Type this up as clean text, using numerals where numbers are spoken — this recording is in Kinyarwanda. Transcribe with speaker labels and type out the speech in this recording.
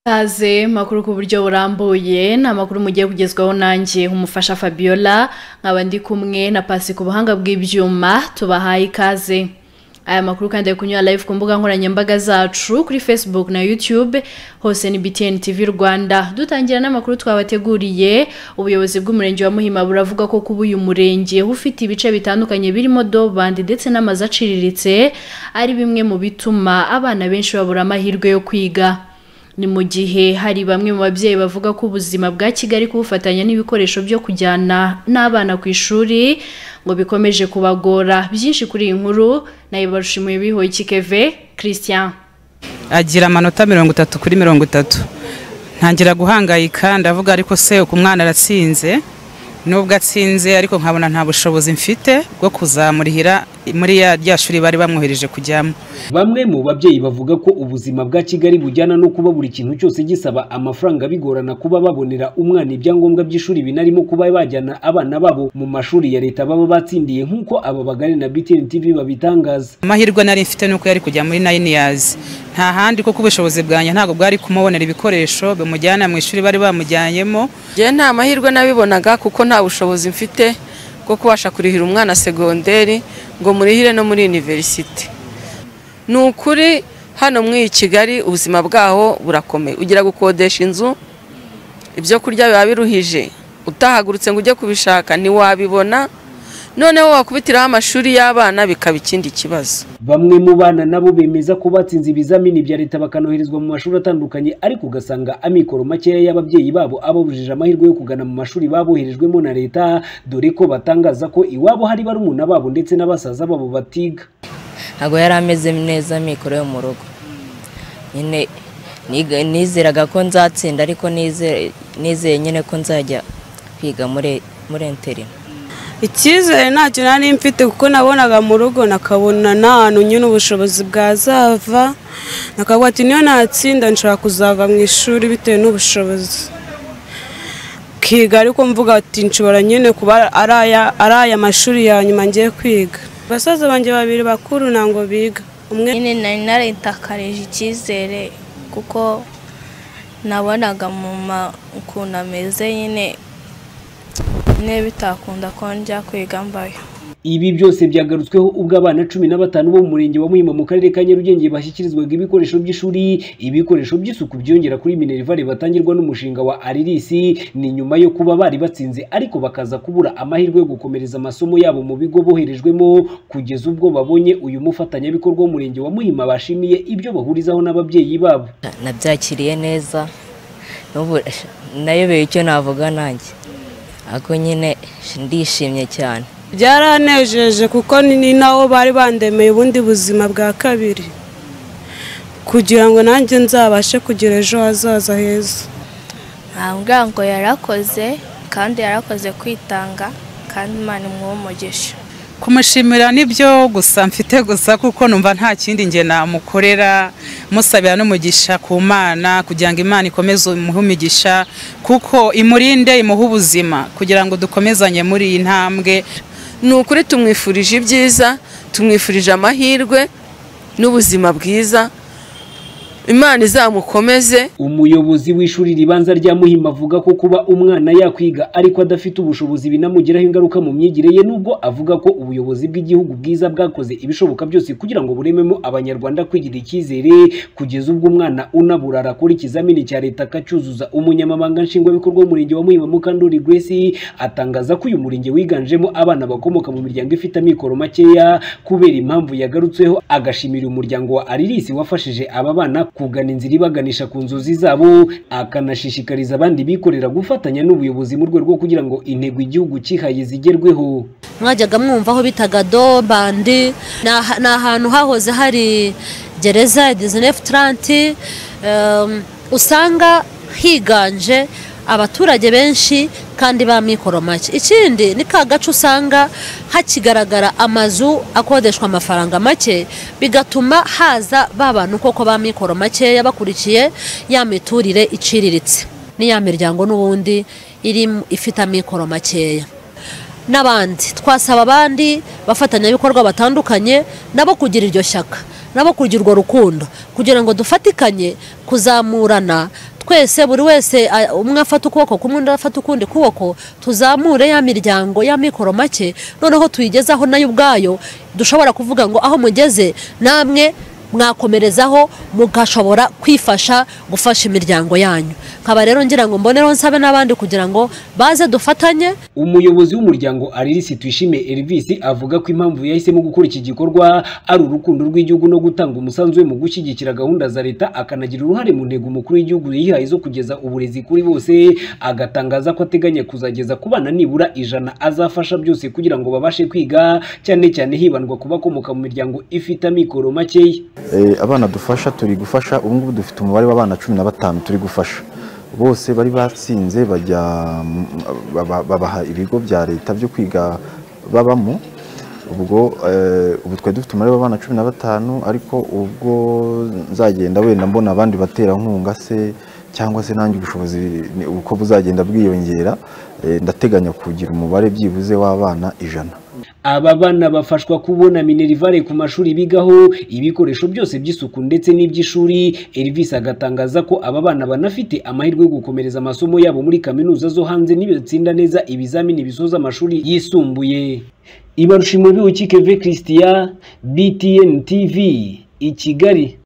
Speaker 1: Kaze makuru ku buryo burambuye ni amakuru mugiye kugezwaho nanjye umufasha Fabiola, nkaba ndi kumwe na Pasi ku buhanga bw'ibyuma. Tubahaye ikaze. Aya makuru kandi ari kunyura live ku mbuga nkoranyambaga zacu kuri Facebook na YouTube, hose ni BTN TV Rwanda. Dutangira n'amakuru twabateguriye. Ubuyobozi bw'umurenge wa Muhima buravuga ko kuba uyu murenge ufite ibice bitandukanye birimo dobandi ndetse n'amazu aciriritse ari bimwe mu bituma abana benshi babura amahirwe yo kwiga. Ni mu gihe hari bamwe mu babyeyi bavuga ko ubuzima bwa Kigali kubufatanya n'ibikoresho byo kujyana n'abana ku ishuri ngo bikomeje kubagora. Byinshi kuri iyi nkuru nayo barushimuye bihoye Kikeve Christian.
Speaker 2: Agira amanota 30 kuri 30, ntangira guhangayika, ndavuga ariko se uku umwana aratsinze, nubwo atsinze ariko nkabona nta bushobozi mfite bwo kuzamurihira muri ya rya shuri bari bamwohereje kujyamo.
Speaker 3: Bamwe mu babyeyi bavuga ko ubuzima bwa Kigali bujyana no kuba buri kintu cyose gisaba amafaranga bigorana kuba babonera umwana ibyangombwa by'ishuri, binarimo kuba bajyana abana babo mu mashuri ya leta baba batsindiye, nk'uko aba bagari na BTN TV babitangaza.
Speaker 2: Amahirwe nari mfite nuko yari kujya muri 9 years, nta handi, kuko ubushobozi bwanjye ntabwo bwari kumubonera ibikoresho bimujyana mu ishuri bari bamujyanyemo.
Speaker 4: Njye nta mahirwe nabibonaga kuko nta bushobozi mfite bwo kubasha kurihira umwana segonderi ngo murihire no muri université. Ni ukuri hano muri Kigali ubuzima bwaho burakomeye, ugira gukodesha inzu, ibyo kurya biba biruhije, utahagurutse ngo ujye kubishaka ntiwabibona, noneho wakubitiraho amashuri y'abana bikaba ikindi kibazo.
Speaker 3: Bamwe mu bana nabo bemeza ko batsinze ibizamini bya leta bakanoherezwa mu mashuri atandukanye, ariko ugasanga amikoro makeya y'ababyeyi babo ababujije amahirwe yo kugana mu mashuri baboherejwemo na leta, dore ko batangaza ko iwabo hari barumuna babo ndetse n'abasaza babo batiga.
Speaker 5: Ntabwo yari ameze neza amikoro yo mu rugo nyine. Nizeraga ko nzatsinda, ariko nizeye nyine ko nzajya kwiga muri internat.
Speaker 6: Icyizere ntacyo nari mfite kuko nabonaga mu rugo nakabona nta hantu nyine ubushobozi bwazava, nakavuga ati niyo natsinda nshobora kuzava mu ishuri bitewe n'ubushobozi kiga, ariko mvuga ati nshobora nyine kuba ari aya mashuri ya nyuma ngiye kwiga. Basaza banjye babiri bakuru ntabwo biga, umwe
Speaker 7: Nyine nari naritakarije icyizere kuko nabonaga mu ukuntu ameze nyine nyine bitakunda ko njya kwiga mbayo.
Speaker 3: Ibi byose byagarutsweho ubwo abana 15 bo mu murenge wa Muhima mu karere ka Nyarugenge bashyikirizwaga ibikoresho by'ishuri, ibikoresho by'isuku byongera kuri minerval batangirwa n'umushinga wa Aririsi. Ni nyuma yo kuba bari batsinze ariko bakaza kubura amahirwe yo gukomereza amasomo yabo mu bigo boherejwemo, kugeza ubwo babonye uyu mufatanyabikorwa w'umurenge wa Muhima bashimiye ibyo bahurizaho n'ababyeyi babo.
Speaker 5: Nabyakiriye neza, n'ubu nayobeye icyo navuga nanjye, ariko nyine ndishimye cyane.
Speaker 6: Byaranejeje kuko ni nawo bari bandemeye ubundi buzima bwa kabiri kugira ngo nanjye nzabashe kugira ejo hazaza heza.
Speaker 7: Ntabwo ngo yarakoze kandi yarakoze kwitanga, kandi Imana imuhe umugisha.
Speaker 2: Kumushimira nibyo gusa mfite gusa, kuko numva nta kindi nge namukorera, musabira n'umugisha ku Mana kugira ngo Imana ikomeze imuhe imigisha, kuko imurinde, imuhe ubuzima kugira ngo dukomezanye muri iyi ntambwe.
Speaker 4: Ni ukuri tumwifurije ibyiza, tumwifurije amahirwe n'ubuzima bwiza, Imana izamukomeze.
Speaker 3: Umuyobozi w'ishuri ribanza rya Muhima avuga ko kuba umwana yakwiga ariko adafite ubushobozi binamugiraho ingaruka mu myigire ye, nubwo avuga ko ubuyobozi bw'igihugu bwiza bwakoze ibishoboka byose kugira ngo burememo Abanyarwanda kwigirira icyizere, kugeza ubwo umwana unaburara akora ikizamini cya leta akacyuzuza. Umunyamabanga nshingwabikorwa w'umurenge wa Muhima, Mukandori Grace, atangaza ko uyu murenge wiganjemo abana bakomoka mu miryango ifite amikoro makeya kubera impamvu yagarutseho, agashimira umuryango wa Aririsi wafashije aba bana kugana inzira ibaganisha ku nzozi zabo, akanashishikariza abandi bikorera gufatanya n'ubuyobozi mu rwego rwo kugira ngo intego igihugu cyihaye zigerweho.
Speaker 8: Mwajyaga mwumva aho bitaga do bandi, ni ahantu hahoze hari gereza ya 1930, usanga higanje abaturage benshi kandi ba mikoro make. Ikindi ni ka gace usanga hakigaragara amazu akodeshwa amafaranga make, bigatuma haza ba bantu koko ba mikoro makeya bakurikiye ya miturire iciriritse n'iya miryango n'ubundi iri ifite amikoro makeya n'abandi. Twasaba abandi bafatanyabikorwa batandukanye nabo kugira iryo shyaka, nabo kugira urwo rukundo, kugira ngo dufatikanye kuzamurana. Twese, buri wese, umwe afata ukuboko kumwe, undi afata ukundi kuboko, tuzamure ya miryango ya mikoro make, noneho tuyigezaho nayo ubwayo dushobora kuvuga ngo aho mugeze namwe mwakomerezaho, mugashobora kwifasha, gufasha imiryango yanyu. Nkaba rero ngira ngo mbonereho nsabe n'abandi kugira ngo baze dufatanye.
Speaker 3: Umuyobozi w'umuryango Aririsi, Tuyishime Elvis, avuga ko impamvu yahisemo gukora iki gikorwa ari urukundo rw'igihugu no gutanga umusanzu we mu gushyigikira gahunda za leta, akanagira uruhare mu ntego umukuru w'igihugu yihaye zo kugeza uburezi kuri bose. Agatangaza ko ateganya kuzageza ku bana nibura 100 azafasha byose kugira ngo babashe kwiga, cyane cyane hibandwa ku bakomoka mu miryango ifite amikoro makeya.
Speaker 9: Abana dufasha, turi gufasha ubu ngubu dufite umubare w'abana 15 turi gufasha. Bose bari batsinze, bajya babaha ibigo bya leta byo kwiga babamo. Ubwo ubu twari dufite umubare w'abana 15, ariko ubwo nzagenda wenda mbona abandi baterankunga se cyangwa se nanjye ubushobozi uko buzagenda bwiyongera, ndateganya kugira umubare byibuze w'abana 100.
Speaker 3: Aba bana bafashwa kubona minerivare ku mashuri bigaho, ibikoresho byose by'isuku ndetse n'iby'ishuri. Elvis agatangaza ko aba bana banafite amahirwe yo gukomereza amasomo yabo muri kaminuza zo hanze nibatsinda neza ibizamini bisoza amashuri yisumbuye. Ibarushimwe Biwukike Christian, BTN TV, i Kigali.